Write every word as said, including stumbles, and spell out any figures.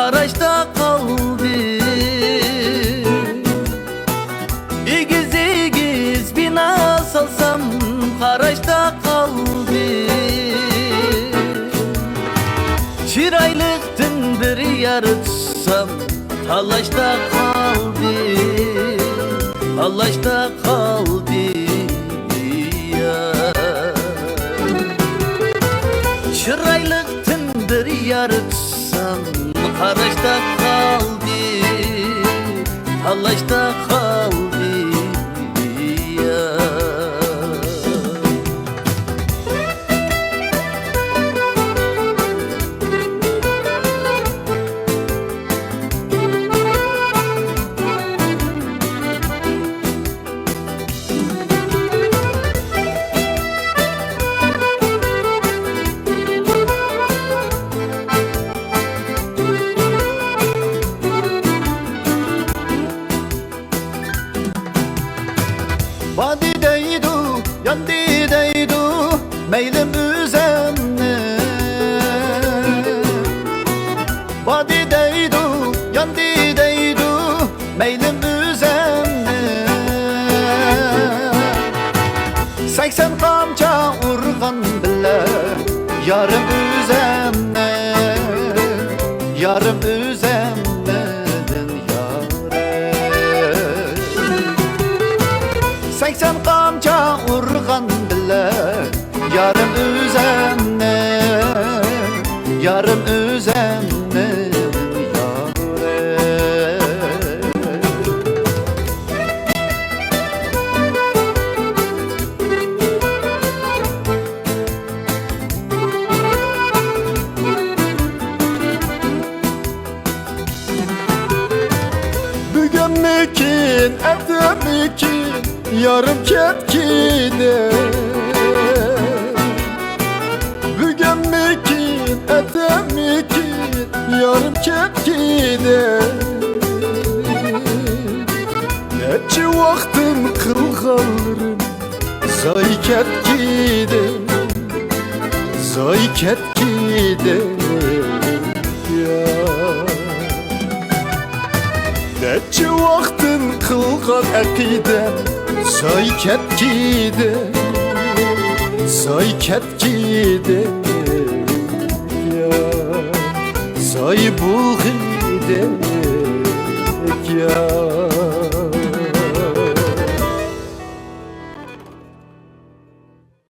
قاراشتا قالدىم. ئېگىز-ئېگىز بىنا سالسام، قاراشتا قالدىم. چىرايلىقتىن بىر يار تۇتسام، تالاشتا قالدىم، تالاشتا قالدىم يا. چىرايلىقتىن بىر يار تۇتسام، قاراشتا قالدىم، تالاشتا قالدىم يا. بادى دەيدۇ، ياندى دەيدۇ، مەيلىم ئۆزەمنى. بادى دەيدۇ، ياندى دەيدۇ، مەيلىم ئۆزەمنى. سەكسەن قامچا ئۇرغان بىللە، يارىم ئۆزەمنى، يارىم ئۆزەمنى. سەكسەن قامچا ئۇرغان بىللە، يارىم ئۆزەمنى، يارىم ئۆزەمنى يارىم. بۈگۈنمىكىن، ئەتەمىكىن، يارىم كەتكىدى. بۈگۈنمىكىن، ئەتەمىكىن، يارىم كەتكىدى. نەچچە ۋاقتىم قىلغانلىرىم زاي كەتكىدى، زاي كەتكىدى يا. نەچچە ۋاقتىم قىلغان ئەقىدەم زاي كەتكىدى، زاي كەتكىدى يا. زاي بولغىدەك يا.